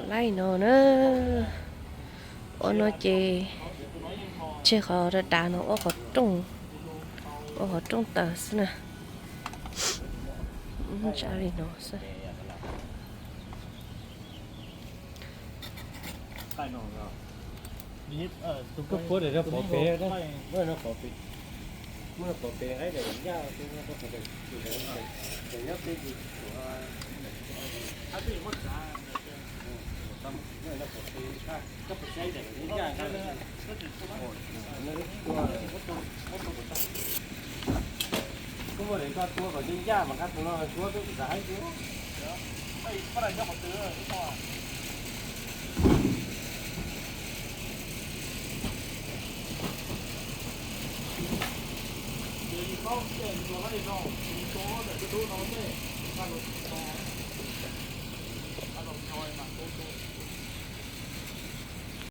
Laib no na, ua no ces tseg qhov dav dav no ua qhov rooj, ua qhov rooj taws xwb na. Tsa li no xwb. Koj puab pov pem, pov pem, pov pem, koj muab daim koj tua kom ncaj ncaj mas koj tus no suab twb tsis xav haib tias.